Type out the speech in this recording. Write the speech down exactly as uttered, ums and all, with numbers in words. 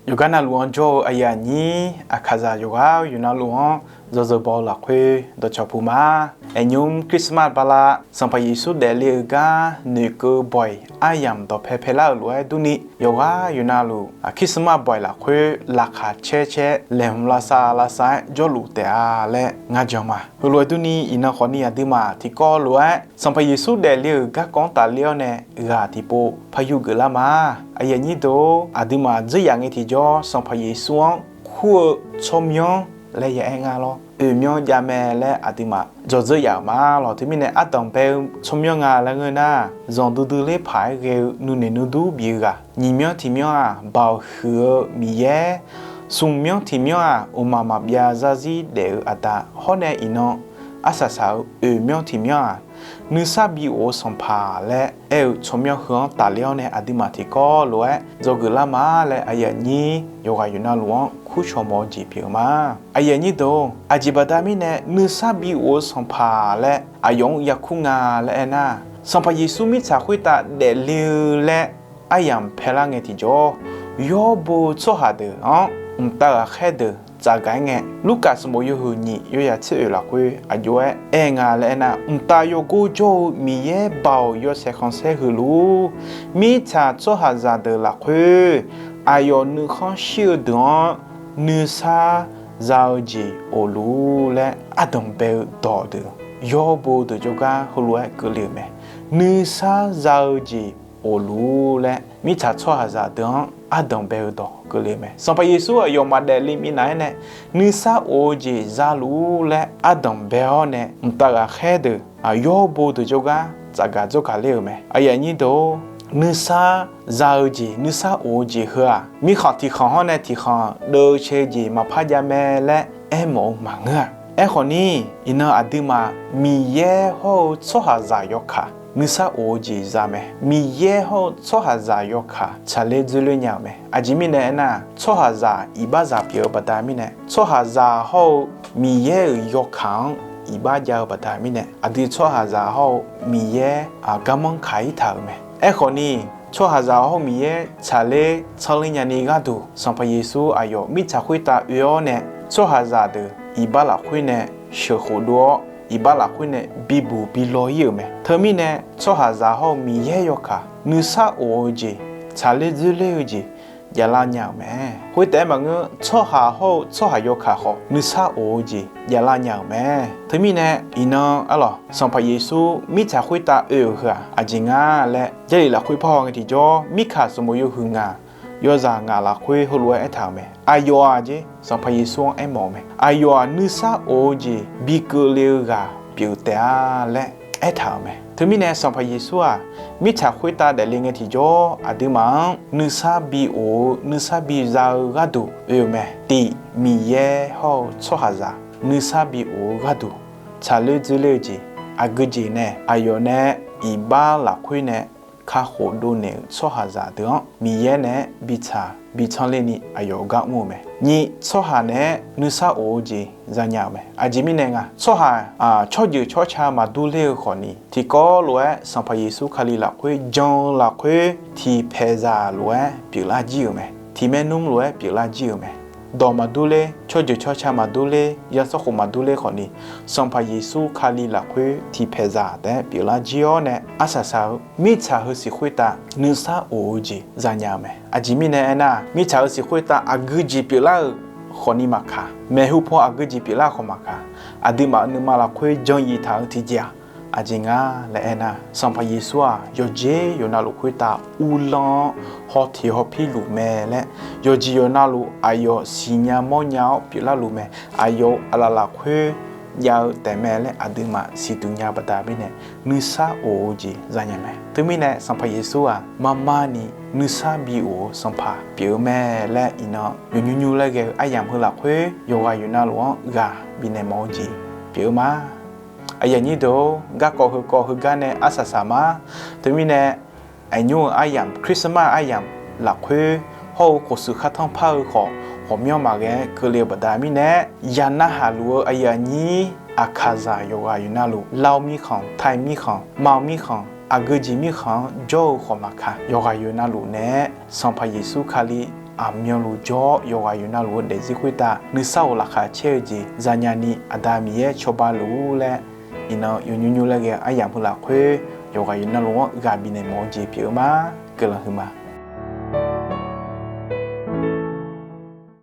Yawqgar navluf-anr jawr-eu aqyuif aqnyir, aqkaqzaq yawqghaq yawqnavluf-anr yawzeu baw-eu lafkhoer dawqcawq puq ma. Aernyomr Christmas bala, Sanqpaq Yeqsur daefle-eu gar noeqkeuv bawq-iq aryamq dawqpae paelar-euq lof-aer durni, yawqghaq yawqnavluf Christmas bawq-iq lafkhoer laqkhaq caer caer laeqhmq lavsav lavsav-aer jawrluf taef-a laer ngar jan ma. Heulof-aer durni, iqnan khawfni aqduimaf tiqkawv lof-aer Sanqpaq Yeqsur daefle-euq garkawv-anr tafler-awr nae ghaq tiqpov paryu geuflar ma. Aqyuif aqnyir deuq-or, aqduimaf dzeur yaf ngae tiqjawr, Sanqpaq Yeqsur-anr kur-eu tsawrmyanr laer yaaer nga lawr, oeqmyanr javmae laer aqduimaf dzawdzeur yaf-euq ma lawq. Teumirnae ardanq bae-eu tsawrmyanr nga laer ngeur nar, zanqdui dui ler paq-aer ghae-eu nuinoeq nuidur bif-eu ghaq, nyiq myanr tiq myanr-aq, Baoq huiq-eu Miqyaer, smq myanr tiq myanr-aq, mqmaq maqbyav zarzir daef-eu Aqda, hawr nae iqnan arsaq saq-eu oeq myanr tiq myanr-aq, nuisar bi of-eu Sanqpaq laer aer-eu tsawrmyanr heu-anr tafler-awr nae aqduimaf tiqkawv lof-aer dzawgeuf lar ma laer aqyuif aqnyir yawqghaq yawqnavluf-anr kurcawq mawf-eu jeq pyeuf-eu ma. Aqyuif aqnyir deuq-or, aqjeq baqda mirnae nuisar bi of-eu Sanqpaq laer aqyawf-anr yakur nga laer aernar, Sanqpaq Yeqsur mirtsaq khoertav daefle-eu laer aryamq paelar ngae tiqjawr, yawr bo-eu tsawrhaq deuq-anr mqtav ghaqkhaer deuq tsafgaq-aer ngae, Lurkaf sanqbof yawhuiq nyiq yawyaq tser oeq lafkhoer aqjox-aer aer nga laer aernar, mqtav yawgor jawr-eu Miqyaer Baoq yawshaef khanqsaer heulof-ur, mirtsaq tsawrhaqzaq deuq lafkhoer aqyawf nuikhanr shir-eu deuq-anr nuisar za-eu jeq of luf-ur laer ardanq bae-eu dawq deuq, yawr bo deuq jawrgar heulof-aer keuvle-euq mae. Nuisar za-eu jeq of luf-ur laer mirtsaq tsawrhaqzaq deuq-anr ardanq bae-eu dawq keuvle-eu mae. Sanqpaq Yeqsur aqyawf maqdaef le minav-aer nae nuisar of-eu jeq za luf-ur laer ardanq bae-awr nae mqtav ghaqkhaer deuq, yawr bo deuq jawrgar tsafgaq dzawrgaq ler-euq mae. Aqyuif aqnyir deuq-or, nuisar za-eu jeq, nuisar of-eu jeq heu-aq, mirkhanq tiqkhanq hawr nae tiqkhanq deuvcae jeq maqpar jav mae laer aermawf-eu maqngeur-a. Aerkhawf ni, iqnan aqduimaf Miqyaer hawr-eu tsawrhaqzaq yawkaq nuisar of-eu jeq za mae. Miqyaer hawr-eu tsawrhaqzaq yawkaq tsaqler dzoerler nya-euq mae. Aqjeq mirnae aernar, tsawrhaqzaq iqbaxzaq pyeuf-eu baqda mirnae, tsawrhaqzaq hawr-eu Miqyaer-euq yawkaq-anr iqbax jav-eu baqda mirnae, aqdui tsawrhaqzaq hawr-eu Miqyaer garmanr kaq-ir taq-euq mae. Aerkhawf ni, tsawrhaqzaq hawr-eu Miqyaer tsaqler tsanrler nyani gharduq, Sanqpaq Yeqsur aqyawf mirtsaq khoertav oe-awr nae, tsawrhaqzaq deuq iqbax lafkhoer nae sheuqkhof dov-awr, iqbax lafkhoer nae bibuq bi law-ir-euq mae. Teumirnae, tsawrhaqzaq hawr-eu Miqyaer yawkaq nuisar of-eu jeq, tsaqler dzoerler-eu jeq javlar nya-euq mae. Khoertaef-aer maqngeur, tsawrhaq hawr-eu tsawrhaq yawkaq khawf nuisar of-eu jeq javlar nya-euq mae. Teumirnae, iqnan arlawq, Sanqpaq Yeqsur mirtsaq khoertav oe-euq heu-aq aqjeq nga laer Jarlif lafkhoer parhaw ngae tiqjawr, Mirkaq sanqbof yawhuiq ngaq yawzaq ngaq lafkhoer heulof-aer aertaq-euq mae. Aqyawf-aq jeq, Sanqpaq Yeqsur-anr aermawf-eu mae. Aqyawf-aq nuisar of-eu jeq bi keuvle-eu ghaq pyeuf taef-a laer aertaq-euq mae. Teumirnae Sanqpaq Yeqsur-aq mirtsaq khoertav daefle ngae tiqjawr, aqduimaf-anr nuisar bi of-eu, nuisar bi za-eu gharduq oe-euq mae. Tif, Miqyaer hawr-eu tsawrhaqzaq nuisar bi of-eu gharduq tsaqler dzoerler-eu jeq, aqgeu jeq nae aqyawf nae iqbax lafkhoer nae kakhof dovnaeq-euq tsawrhaqzaq deuq-anr Miqyaer naeq-aer bitsaq bitsanr lerni aqyawf-eu gar mr-eu mae. Nyiq, tsawrhaq naeq-aer nuisar of-eu jeq zanya-euq mae. Aqjeq mirnae nga, tsawrhaq tsawrjeuq tsawrca maqdur ler-eu khawfni, tiqkawv lof-aer Sanqpaq Yeqsur Kali lafkhoer jan-eu lafkhoer tiqpaeqzaq lof-aer pyeuflar jir-euq mae. Tiqmaer nmr lof-aer pyeuflar jir-euq mae. Dawq maqdur ler, tsawrjeuq tsawrca maqdur ler, ya tsawrkhof maqdur ler khawfni, Sanqpaq Yeqsur Kali lafkhoer tiqpaeqzaq taef-aer pyeuflar jir-awr nae arsaq saq-eu mirtsaq heusiq khoertav nuisar of-eu jeq zanya-euq mae. Aqjeq mirnae aernar, mirtsaq heusiq khoertav aqgeu jeq pyeuflar-euq khawfni maqkaq, maeqhu paw aqgeu jeq pyeuflar-eu khawf maqkaq, aqduimaf nuima lafkhoer jan yif taq-eu tiqjeq-aq, aqjeq nga laer aernar, Sanqpaq Yeqsur-aq yawqjeq yawqnavluf khoertav uvlanr-awr hawteq hawpir luf mae laer, yawqjeq yawqnavluf aqyawf siqnya mawrnya-awr pyeuflar luf mae. Aqyawf-euq aqlaf lafkhoer jav-eu taef mae laer aqduimaf siqduq nya baqda mirnae, nuisar of-eu jeq zanya mae. Teumirnae Sanqpaq Yeqsur-aq marmar ni nuisar bi of-eu Sanqpaq pyeuf-eu mae laer iqnan yawqnymr nymr laer ghae-eu aryamq heu lafkhoer yawqghaq yawqnavluf-anr ghaq bifnaeq mawf-eu jeq pyeuf-eu ma. Aqyuif aqnyir deuq-or, garkawv heukawv heugar nae arsaq saq ma. Teumirnae, aqnymr-euq aryamq, Christmas aryamq lafkhoer hawr-eu khofshuif khartanr par-eu khawf, ghawqmyanr maqghae-aer keuvle-eu baqda mirnae, ya narhaq luf-eu aqyuif aqnyir, aqkaqzaq yawqghaq yawqnavluf, Lav mirkhanq, Taiq mirkhanq, Mav mirkhanq, aqgeu jeq mirkhanq-anr jawr-eu khawf maqkaq, yawqghaq yawqnavluf nae-aer Sanqpaq Yeqsur Kali aqmyanluf jawr-awr yawqghaq yawqnavluf-eu daefzir khoertav nuisar-euq laqkhaq caer-eu jeq zanya ni Aqda Miqyaer cawba luf-ur laer, iqnan yawnymr nymr laer ghae-eu aryamq heu lafkhoer yawqghaq yawqnavluf-anr ghaq bifnaeq mawf-eu jeq pyeuf-eu ma. Guiqlanq huiqma.